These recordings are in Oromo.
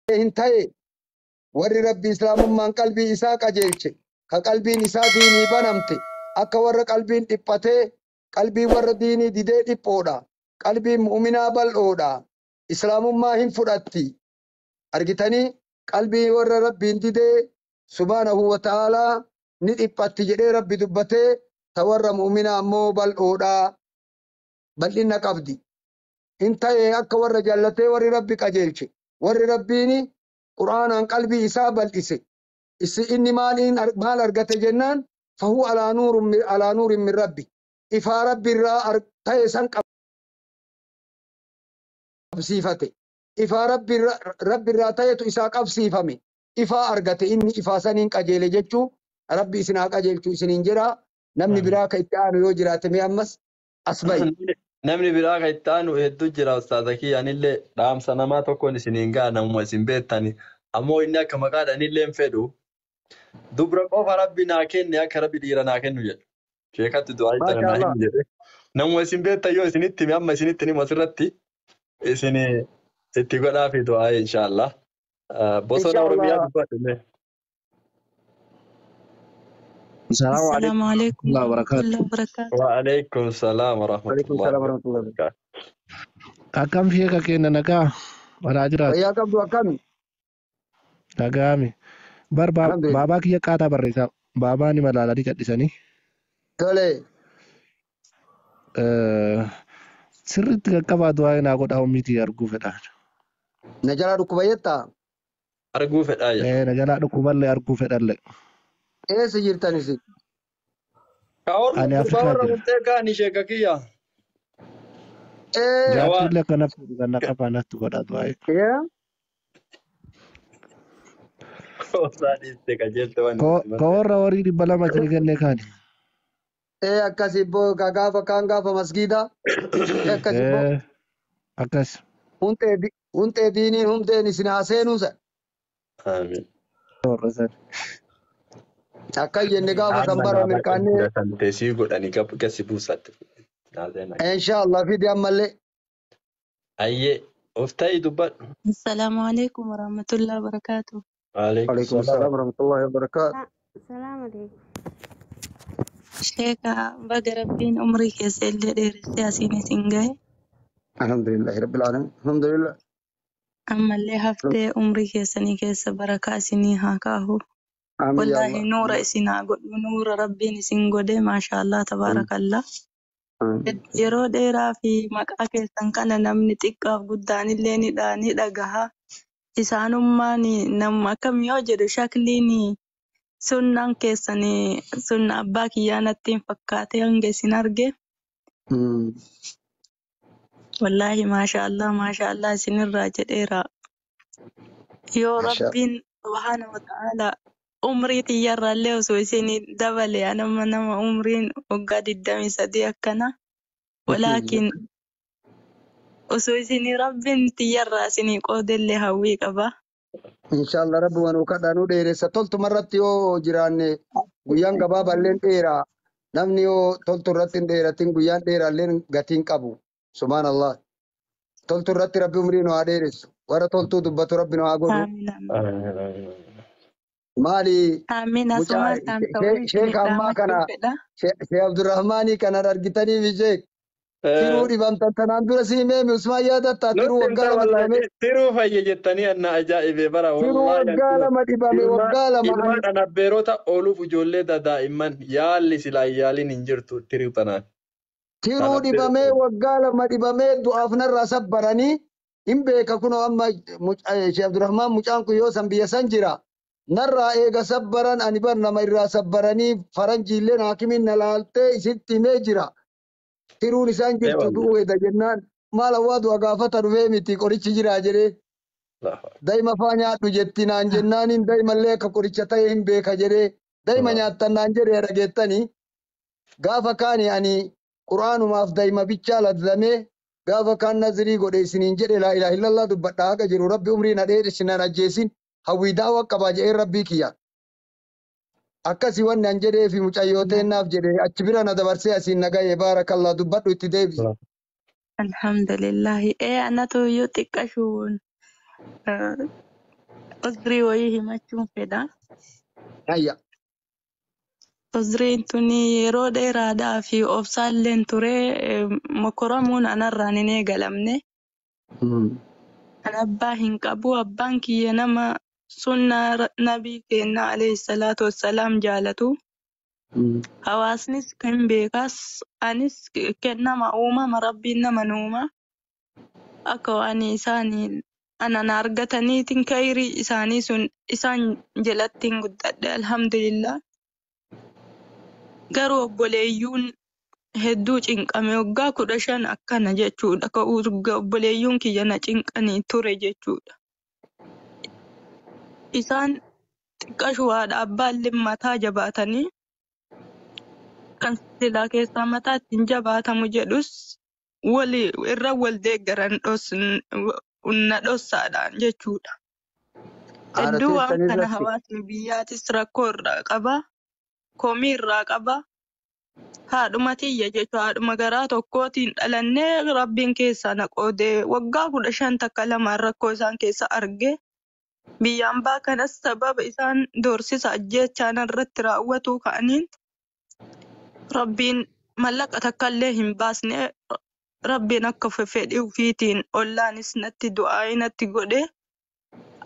Hin ta'e warri Rabbi Islaamummaan qalbii isaa qajeelche, ka qalbiin isaa diinii banamte, akka warra qalbiin dhiphatee, qalbiin warra diinii didee dhiphoodha. Qalbiin mu'uminaa bal'oodha. Islaamummaa hin fudhatti. Argitanii, qalbii warra Rabbiin didee subhaanahu wa ta'aalaa ni dhiphatti jedhee Rabbi dubbatee, ta warra mu'uminaa ammoo bal'oodha. Bal'inna qabdi. Hin ta'e akka warra jallatee, warri Rabbi qajeelche, warri Rabbiin Qur'aanaan qalbii isaa bal'ise. Isi inni maaliin maal argate jennaan, فهو على نور من ربه, ifaa Rabbi irraa ta'e san qabsiifate. Ifaa Rabbi irraa ta'etu isaa qabsiifame. Ifaa argate, inni ifaa saniin qajeele jechuu. Rabbi isin haa qajeelchu isiniin jedha. Namni biraa ka itti aanu yoo jiraate, mee ammas as bahi. Namni biraa kan itti aanu hedduu jira, ustaaza kiyya. Anillee dhaamsa namaa tokkoon isiniin ga'a, namuma isin beektani. Ammoo inni akka maqaadhaan illee hin fedhu. Dubra qofa Rabbi naa kenne, akka Rabbi dhiira naa kennu jedhu. Sheekatti du'aa itti naa himu jedhe. Namuma isin beektan yoo isinitti hime, amma isinitti himu, asirratti isin itti godhaa fi du'aa inshaallah. Bosona Oromiyaa dubbadhu mee. السلام السلام عليكم عليكم ورحمة الله ورحمة وبركاته. الله وبركاته. وعليكم السلام ورحمة عليكم الله السلام ورحمة الله وبركاته. وبركاته. Akkam sheeka keenya, nagaa baraa jiraatu? Fayyaa qabdu, akkami? Nagaami. Bar Alhamdulillah. Baabaa kiyya qaataa barreessaa. Baabaa ni malaalanii cadhisanii. Tole. Sirriitti qaqqabaa du'aa naa godhaa, ummiitii arguu fedha. Na jalaa dhukkuba jettaa? Arguu fedhaa jedha. Na jalaa dhukkuballee arguu fedhallee. Eessa jirtan isin? Ka warra Ani gurbaa Afrikaa warra jira. murtee kaani, sheeka kiyya. Jaartiillee akkana fuudhu kan na qabaa natti godhaa du'aa. Yaa? Qoosaa dhiiste qajeelte waan itti Ka warra horii 200 isinii kennee kaani. Akkasi boo, ka gaafa kaan gaafa masgiida. Akkasi boo. Akkas. Hundee diiniin hundeen isin haa seenuu sa. Amiin. Warra san. Akka jenne gaafa san bara mirkaannee. Teessii godhanii gasi buusatti. Inshaallah, fidi ammallee. Ayyee, of ta'ii dubbadhu. السلام عليكم ورحمة الله وبركاته. وعليكم عليكم السلام. السلام ورحمة الله وبركاته. السلام عليكم. Sheeka, baga Rabbiin umrii keessa illee dheeressee asiin isin gahe. الحمد لله رب العالمين، الحمد لله. Ammallee haftee umrii keessanii keessa barakaa isinii haa kaahu. آمين يا Wallaahi الله. nuura isin haa godhu, nuura Rabbiin isin godhe, maashaallah, tabaarakallah. آمين. Yeroo dheeraa fi maqaa keessan kana namni xiqqaaf guddaan illee ni dhagaha. Isaanummaan nama akkam yoo jedhu, shakliin sunnaan keessan sunna abbaa kiyyaa natti hin fakkaate hanga isin arge. Wallaahi maashaallah, maashaallah isinirraa jedheera. Yoo ما شاء Rabbiin subhaana wa ta'ala umrii tiyyarraallee osoo isin dabale, anama nama umriin waggaa 23 akkana. Walaakin osoo isin Rabbiin tiyyarraa isinii qoodellee hawwii qaba. Inshallah, Rabbi waan kadhaa nu dheeressa. Toltuma irratti yoo jiraanne guyyaan gabaabaalleen dheeraa. Namni yoo toltu irratti hin dheeratin, guyyaan dheeraalleen gatiin qabu. Subhaanallah. Toltu irratti Rabbi umrii nu haa dheeressu. Warra toltuu dubbatu Rabbi nu haa godhu. Amiin, amiin. Maali Amiin, mucaa asumaan dhaamsa wayii sheek isinii ammaa kana dhaamachuu fedha. Sheekh Abdurrahmaanii kana argitanii fi sheek tiruu dhibamtan tanaan dura sii meemi, Usmaan, yaadattaa tiruu Nutti waggaa himta 2 wallaahi dhibame? Tiruu fayye jettanii anna ajaa'ibee bara Tiruu wallaahi. waggaa 2 dhibame, waggaa 2 ani. Ilmaan anabbeerota ooluuf ijoollee daa'imman yaalli silaa yaaliin hin jirtu tiruu tanaan. Tiruu dhibamee, waggaa 2 dhibamee, du'aaf narraa sabbaranii hin beeka. Kunoo amma Sheekh Abdurrahmaan, mucaan kun yoo san biyya san jira. Narraa eega sabbaran, ani bar nama irraa sabbaranii, faranjiilleen haakimiin na laaltee isitti himee jira. Tiruun isaan jirtu du'uu eda jennaan, maal hawwaa du'a gaafata dhufee miti, qorichi jiraa jedhee. Daa'ima faa nyaadhu jetti naan jennaaniin, daa'imallee akka qoricha ta'e hin beeka jedhee, daa'ima nyaattan naan jedhee dhageettanii. Gaafa kaani ani quraanumaaf daa'ima bichaa lazzamee, gaafa kaan nazirii godhe isiniin jedhe, laa ilaaha illallah dubbadha haqa jiru, Rabbi umrii na dheerisi nan ajjeesin, hawwii daawwa qabaa jedhee Rabbii kiyya. Akkasi wanni an jedhee fi mucayyoo teennaaf jedhe achi bira na dabarsee asiin na gahe. Baarakallah, dubbadhu, itti deebi. Alhamdulillahi. Anatu iyyuu xiqqashuun Uzrii wayii himachuun fedha. Hayya. Uzriin tuni yeroo dheeraadhaa fi obsaalleen ture mokoramuun anarraan hin eegalamne. An abbaa hin qabu. Abbaan kiyya nama sunnaa nabii keenya alayhi salaatu wassalaam jaalatu. Hawaasnis kan beekaas anis kennama uumama rabbiin nama nuuma. Akka waan isaanii anan argataniitiin kayrii isaanii sun isaan jalatti hin guddadhe alhamdulillah. Garuu obboleeyyuun hedduu cinqame waggaa 15 akkana jechuudha. Obboleeyyuun kiyya na cinqanii ture jechuudha. Isaan xiqqashuwaadha abbaallee mataa jabaatanii kan silaa keessaa mataa ittiin jabaatamu jedhus wali irra wal deeggaran na dhossaadhaan jechuudha. Haadha Hedduu waan teessan kana irratti. hawaasni biyyaatis rakkoo irraa qaba. Komii irraa qaba. Haadhuma tiyya jechuudha. Haadhuma garaa tokkootiin dhalannee rabbiin keessaa na qoodee waggaa 15 takka lamaan rakkoo isaan keessa arge. Biyya ambaa kanas sababa isaan doorsisa ajjeechaa irratti raawwatu ka'aniin rabbiin mallaqa takka illee hin baasne rabbiin akka fedhii ofiitiin ollaanis natti du'aa natti godhe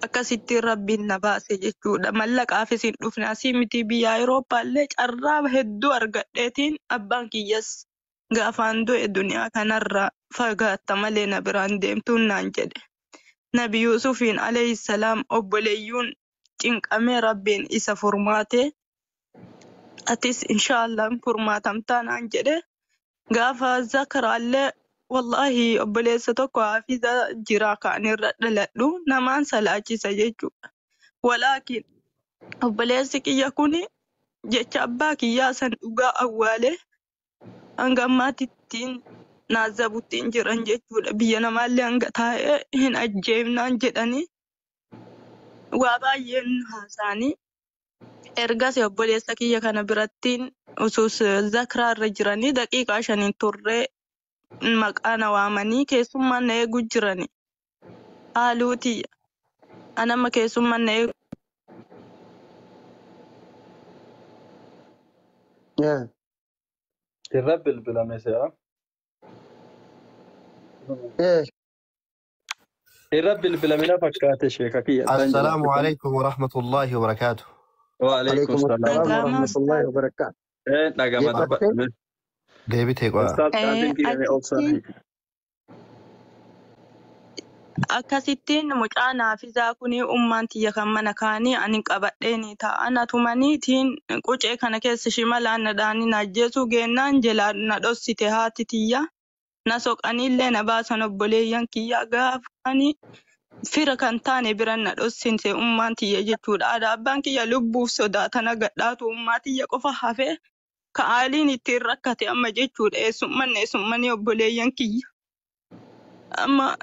akkasittiin rabbiin na baase jechuudha. Mallaqaafis hin dhufne asii miti biyya Awurooppaa illee carraa hedduu argadheetiin abbaan kiyyas gaafaan du'e duniyaa kanarraa fagaatta malee na biraan deemtuun naan jedhe. Nabi Yuusufiin alayhi salaam obboleeyyuun cinqamee rabbiin isa furmaate atis inshaallah furmaatamtaa naan jedhe. Gaafa zakaraallee wallaahi obboleessa tokko hafiza jira kan irra dhaladhu namaan salaachisa jechuudha. Walaakin obboleessi kiyya kuni jecha abbaa kiyyaa san dhugaa awwaalee hanga ammaatittiin naazzabuttiin jiran jechuudha. Biyya namaallee hanga taa'ee hin ajjeefnaan jedhanii waa baay'een haasa'anii. Ergas obboleessa kiyya kana birattiin usus zakraa irra jiranii daqiiqaa 5 turree maqaa na waamanii keessummaan na eeguu jirani. Haaluuti anama keessummaan na eegu. Irra bilbilame se'a. Irra bilbilamina fakkaate sheeka kiyya. السلام عليكم ورحمة الله وبركاته. Waalaikum Alaikum salaam. assalam wa Dhaga'ama rahmatullahi ustaaz. wa barakatuh. Dhagama Deebifattee? dubbadhu. Deebitee qo'a. Ustaaz Qaasim kiyya obsaan. Akkasittiin mucaa naafizaa kuni ummaan tiyya kan mana kaanii ani qabadheeni taa'an atumaniitiin qucee kana keessa shimalaan na dhaanii na ajjeesuu geennaan jalaa na dhossite haati tiyya. Na soqaniillee na baasan obboleeyyan kiyya gaafani fira kan taane biran na dhossinte ummaan tiyya jechuudha. Aadaa abbaan kiyya lubbuuf sodaatan agadhaatu ummaa tiyya qofa hafee ka'aaliin ittiin rakkate amma jechuudha. Eessummanni eessummanii obboleeyyan kiyya. Amma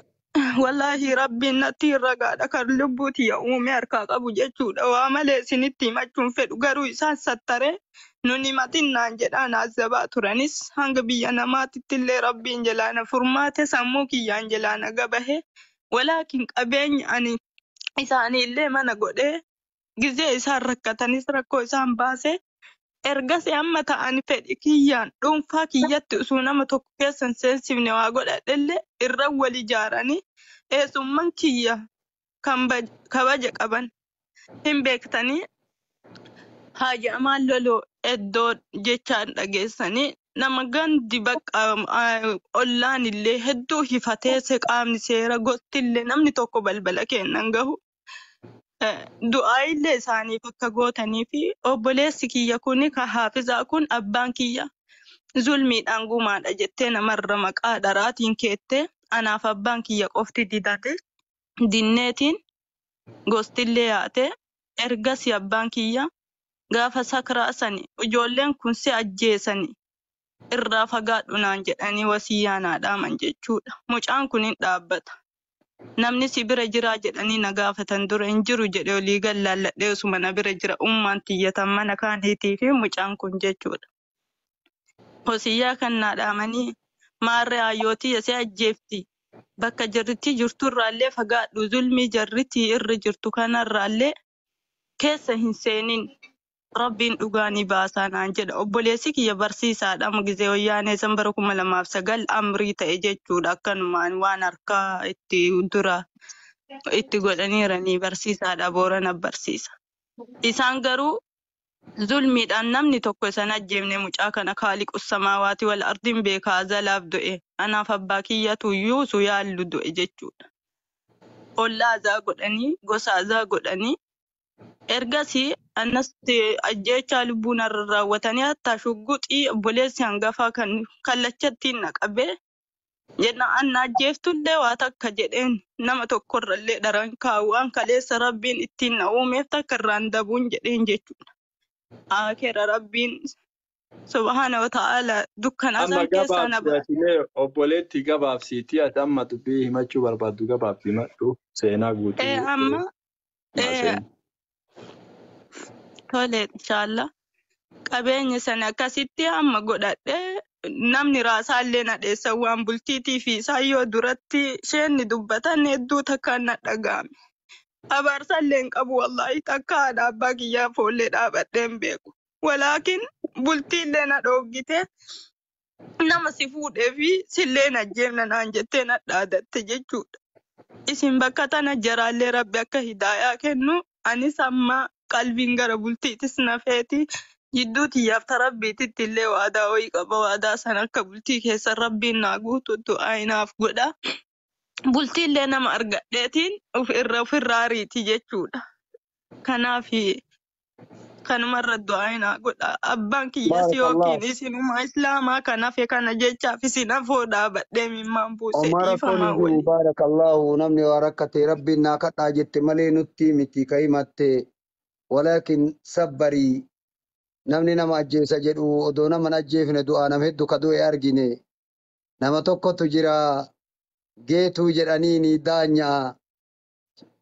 wallaahi rabbiin natti hin ragaadha kan lubbuu tiyya uume harkaa qabu jechuudha. Waa malee isinitti himachuun fedhu garuu isaan sattaree nun himatinnaan jedhaan azzabaa turanis hanga biyya namaatitti illee rabbiin jalaa na furmaate sammuu kiyyaan jalaa na gabahe. Walaakin qabeenya ani isaanii illee mana godhee gizee isaan rakkatanis rakkoo isaan baase. Ergasii amma ta'an fedhi kiyyaan dhuunfaa kiyyatti osoo nama tokko keessa hin seensifne waa godhadhellee irra wal ijaaranii eessummaan kiyya kan kabaja qaban hin beektanii haajamaan loloo iddoo jechaan dhageessanii nama gandi bakka ollaan illee hedduu hifatee qaamni seera gosti illee namni tokko balbala kennan gahu. Du'aa illee isaaniif akka gootanii fi obboleessi kiyya kun kan haafizaa kun abbaan kiyya zulmiidhaan gumaadha jettee namarra maqaa dharaatiin keettee anaaf abbaan kiyya qofti didate dinneetiin gostillee yaate ergasii abbaan kiyya gaafa sakraa sani ijoolleen kun si ajjeesani irraa fagaadhu naan jedhanii wasiyyaa naa dhaaman jechuudha. Mucaan kun hin dhaabbata. Namni si bira jiraa jedhanii na gaafatan dura hin jiru jedhee olii gad laalladhee osuma na bira jira ummaan tiyyatan mana kaaniitii fi mucaan kun jechuudha. Wasiyyaa kan naa dhaamanii maarree hayyootii si ajjeefti. Bakka jarritti jirturraallee fagaadhu zulmii jarritti irra jirtu kanarraallee keessa hin seenin. Rabbiin dhugaa ni baasaa naan jedha. Obboleessi kiyya barsiisaadha. Amma gizee wayyaanee san bara 2009 amrii ta'e jechuudha. Akkanumaan waan harkaa itti dura itti godhaniiranii barsiisaadha. Boorana barsiisa. Isaan garuu zulmiidhaan namni tokko isan ajjeefne mucaa kana kaaliqu samaawaati wal ardiin beekaa zalaaf du'e. Anaaf abbaa kiyyatu iyyuu su yaallu du'e jechuudha. Ollaa azaa godhanii gosa azaa godhanii ergasii anas ajjeechaa lubbuun irra raawwatanii hatta shugguxii obboleessi hangafaa kan kallachattiin na qabee jenna anna ajjeeftullee waa takka jedheen nama tokkorrallee dharan kaa'u waan kaleessa rabbiin ittiin na uumeef takka irraan dabuun jedheen jechuudha. Akeera rabbiin subhaana wa ta'aala dukkana Amma san keessaa na gabaabsi baase. atilee obboleetti gabaabsiitii ati amma dubbii himachuu barbaaddu gabaabsi himadhu seenaa guutuu Amma seen. tole inshaalla. Qabeenya sana akkasitti amma godhadhee namni raasaallee na dheessan waan bultiitii fi isaan yoo duratti isheen dubbatan hedduu takkaan na dhaga'ame. Abaarsallee hin qabu wallaahi takka haadha abbaa kiyyaa foollee dhaabadhee hin beeku. Walaakin bultiillee na dhoogite nama si fuudhee fi sillee na jeemna naan jettee na dhaadatte jechuudha. Isin bakka tana jaraallee rabbi akka hidaayaa kennu anis amma qalbiin gara bultiitis na feeti. Jidduu tiyyaaf tarabbiititti illee waadaa wayii qaba. Waadaa sana akka bultii keessa rabbiin naa guutu du'aa naaf godha. Bultiillee nama argadheetiin of irra ofirraa ariiti jechuudha. Kanaaf kanumarra du'aa naa godha. Abbaan kiyyas Baarakallah. yookiin isinuma islaamaa kan hafe kana jechaaf isin afoo dhaabadhee mimmaan buusee Omara kun dhiifamaa jiru waliin. baarakallahu namni waa rakkate rabbiin naa kadhaa jette malee nutti miti ka himatte walaakin sabbarii namni nama ajjeesa jedhu odoo nama hin ajjeefne du'aa nama hedduu ka du'e argine nama tokkotu jira geetuu jedhaniini daanyaa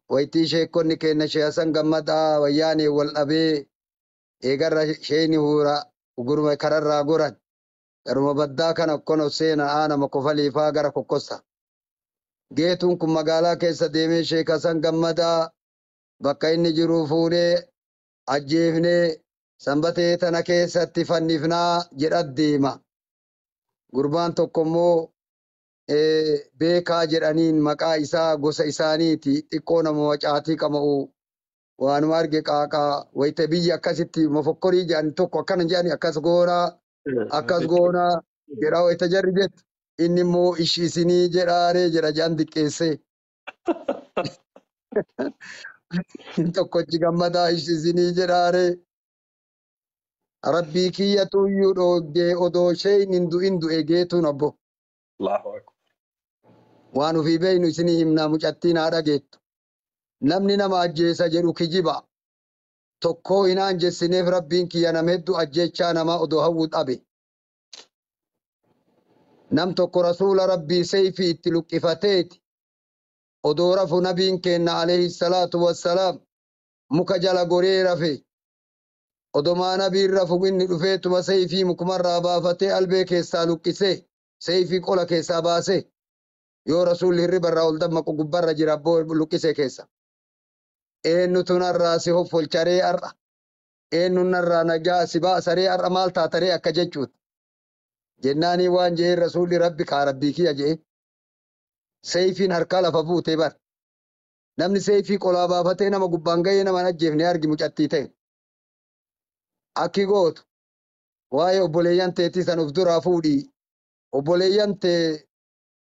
waytii sheekonni kenna shee Hasan Gammadaa wayyaanee wal dhabee eegarra sheeni huura gurma kararraa goran garuma baddaa kana kono seena aanama kofaliifaa gara kokkossa. Geetuun kun magaalaa keessa deemee Sheek Hasan Gammadaa bakka inni jiru fuunee ajjeefnee sanbatee tana keessatti fannifnaa jedha deema. Gurbaan tokko immoo beekaa jedhaniin maqaa isaa gosa isaaniiti xiqqoo nama wacaatii qama'u waanuma arge qaaqaa wayita biyya akkasitti mofokkorii jedhan tokko akkana jedhani akkas goonaa jedha wayita jarri jettu inni immoo ishi isinii jedhaaree jedha jedhan diqqeessee. Tokkochi gammadaa ishi isinii jedhaaree. Rabbii kiyyatu iyyuu dhoogee odoo isheen hin du'in du'e geetuun obbo. Allahu akbar. Waan ofii beeynu isinii himnaa mucattiin haa dhageettu. Namni nama ajjeesa jedhu kijiba. Tokkoo hin aanjessineef rabbiin kiyya nama hedduu ajjeechaa namaa odoo hawwu dhabe. Nam tokko rasuula rabbii seeyfii itti luqqifateeti. Odoo rafu nabiin keenna alayhi salaatu wassalaam muka jala goree rafe. Odomaa nabiin rafu inni dhufeetuma seeyfii mukumarraa baafatee albee keessaa luqqisee seeyfii qola keessaa baasee yoo rasuulli hirribarraa ol dammaqu gubbarra jira abboo luqqisee keessa. Eenyutu narraa si hoffolcharee har'a? Eenyu narraa nagaa si baasaree har'a maal taataree akka jechuuti. Jennaanii waan jeheen rasuulli rabbi kaa rabbii kiyya jee seeyfiin harkaa lafa buutee bar. Namni seeyfii qolaa baafatee nama gubbaan gahee nama hin ajjeefne argi mucattii ta'e. Akki gootu waa'ee obboleeyyan teetii san of duraa fuudhii. Obboleeyyan tee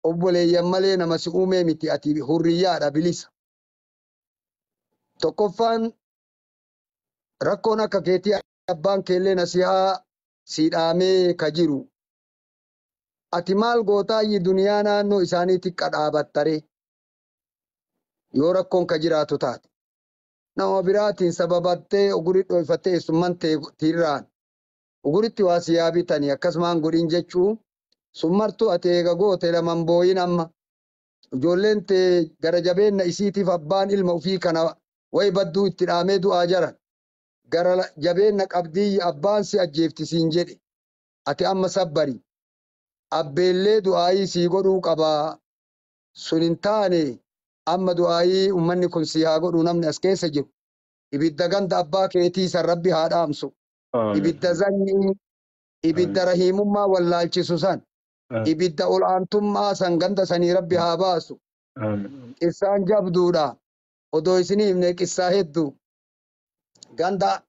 obboleeyyan malee nama si uumee miti ati hurriyyaadha bilisa. Tokkoffaan rakkoon akka keetii abbaan keellee nasihaa si dhaamee ka jiru. Ati maal gootaayyi duniyaa naannoo isaanii xiqqa dhaabattaree yoo rakkoon ka jiraatu taate. Nama biraatiin sababattee ugurii dhoyfattee eessummaan tiirraan uguritti waa si yaabitanii akkasumaan godhin jechuu summartuu ati eega goote laman booyin amma. Ijoolleen tee gara jabeenna isiitiif abbaan ilma ofii kana wayi badduu itti dhaamee du'aa jaran. Gara jabeenna qabdii abbaan si ajjeefti siin jedhe. Ati amma sabbari. Abbeellee du'aayii sii godhuu qabaa. Sun hin taane amma du'aayii ummanni kun si haa godhu namni as keessa jiru. Ibidda ganda abbaa keetii san rabbi haa dhaamsu. Ibidda zannii, ibidda rahiimummaa wallaalchisu san, ibidda ol'aantummaa san ganda sanii rabbi haa baasu. Qissaan jabduudha. Odoo isinii himne qissaa hedduu. Ganda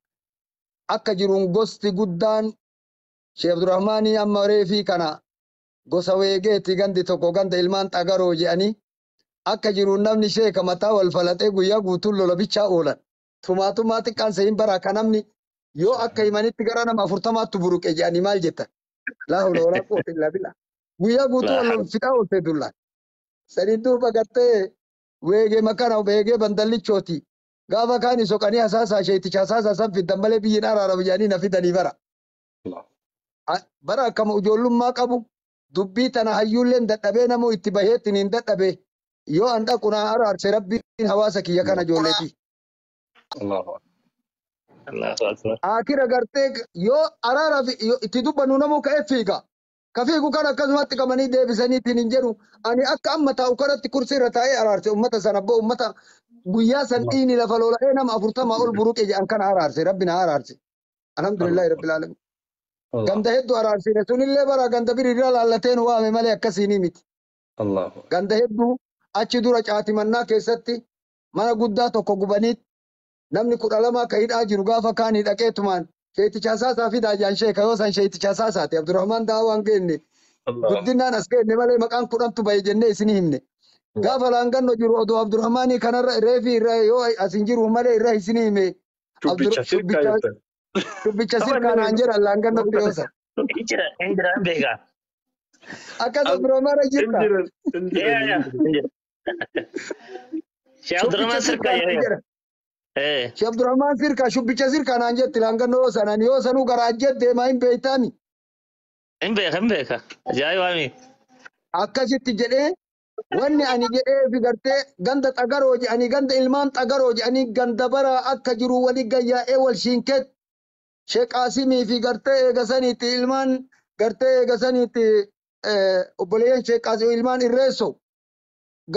akka jiruun gosti guddaan Sheekh Abdurrahmaanii amma reefii kana gosa weegeeti gandi tokko ganda ilmaan xagaroo jedhanii akka jiruun namni sheeka mataa wal falaxee guyyaa guutuun lola bichaa oolan. Tumaatumaa xiqqaan sehin bara ka namni yoo akka himanitti gara nama 40tti buruqe jedhanii maal jettan? Laa hawla walaa quwwata illaa billah. Guyyaa guutuu wal fixaa oolte dullaan. Saniin duuba gartee weegee makana weegee bandallichooti. Gaafa kaani soqanii hasaasaa sheeticha hasaasaa san fiddan malee biyyiin araaramu jedhanii na fidanii bara. Bara akkama ijoollummaa qabu dubbii tana hayyuulleen dadhabee namuu itti baheettiin hin dadhabe yoo an dhaqu naa araarse rabbiin hawaasa kiyya kana ijoolleeti. Akira gartee yoo araara itti dubbannu namuu ka'ee fiiga. Ka fiigu kan akkasumatti qabanii deebisaniitiin hin jedhu ani akka amma taa'u kanatti kursii irra taa'ee araarse ummata sana boo ummata guyyaa san dhiini lafa lola'ee nama 40 ol buruqe jedhan kana araarse rabbi na araarse. Alhamdulillahi rabbil alamin. Ganda hedduu araarsine sunillee bara ganda biri irra laallateen waame malee akkasiinii miti. Ganda hedduu achi dura caatimannaa keessatti mana guddaa tokko gubanii namni 12 ka hidhaa jiru gaafa kaanii dhaqeetumaan sheeticha hasaasaa fidaa jaan sheeka yoo san sheeticha hasaasaati Abdurrahmaan daawaan geenne guddinaan as geenne malee maqaan 10tu bahe jennee isinii himne. Gaafa laanganno jiru odoo Abdurrahmaanii kanarra reefii irra yoo as hin jiru malee irra isinii hime. Shubbicha sirkaa naan jedhan laangannotti yoo san. Injira beeka. Akkas Abdurrahmaan jirta. Sheekh Abdurrahmaan sirkaa jedhan. Sheekh Abdurrahmaan sirkaa shubbicha sirkaa naan jetti laangannoo yoo sanan yoo sanuu gara ajjeet deemaa hin beeytaami. Hin beeka. Ajaa'ibaami. Akkasitti jedhee wanni ani jedhee fi gartee ganda xagaroo jedhanii ganda ilmaan xagaroo jedhanii ganda bara akka jiru wali gayyaa'ee wal shiinkeet Sheekh Qaasimii fi gartee eegasaniitti ilmaan gartee eegasaniitti obboleeyyan Sheekh Qaasimii ilmaan Irreessoo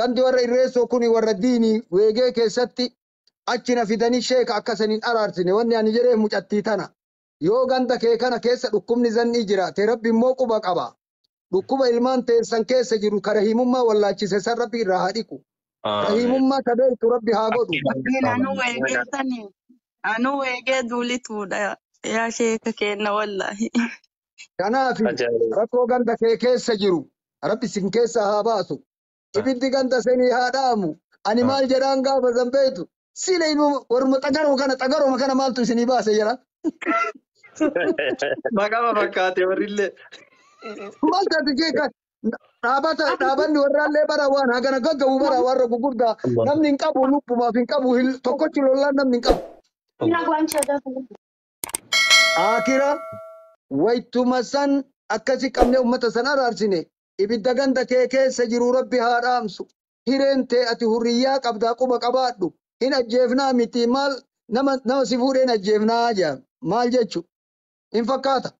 gandi warra Irreessoo kuni warra diinii weegee keessatti achi na fidanii sheeka akkasaniin araarsine wanni ani jedhee mucattii tana yoo ganda kee kana keessa dhukkubni zannii jiraate rabbi immoo quba qaba. Dhukkuba ilmaan teessan keessa jiru ka rahiimummaa wallaachise san rabbi irraa haa dhiqu. Rahiimummaa ka beektu rabbi haa godhu. Anu weegee sani anu weegee duulituudha yaa sheeka kenna wallaahi. Kanaaf rakkoo ganda kee keessa jiru rabbi sin keessa haa baasu. Ibiddi ganda sanii haa dhaamu. Ani maal jedhaan gaafa san beektu sila ilmu warma xagaroo kana xagaroo kana maaltu isinii baase jedha. Maqaa fakkaate warrillee. Maal taate jeeka dhaabata dhaabanni warraallee bara waan hagana gaggabu bara warra gugurdaa namni hin qabu lubbumaaf hin qabu tokkochi lollaan namni hin qabu. Akira waytuma san akkasi qabnee ummata san araarsine ibidda ganda kee keessa jiru rabbi haa dhaamsu. Hireen tee ati hurriyyaa qabdaa quba qabaadhu. Hin ajjeefnaa miti maal nama si fuudheen ajjeefnaa jedha maal jechu hin fakkaata.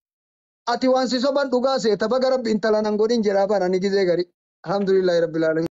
Ati waan si soban dhugaa seeta baga rabbi intala nan godhin jedhaa bara ni gizee gari. Alhamdulillahi rabbil alamin.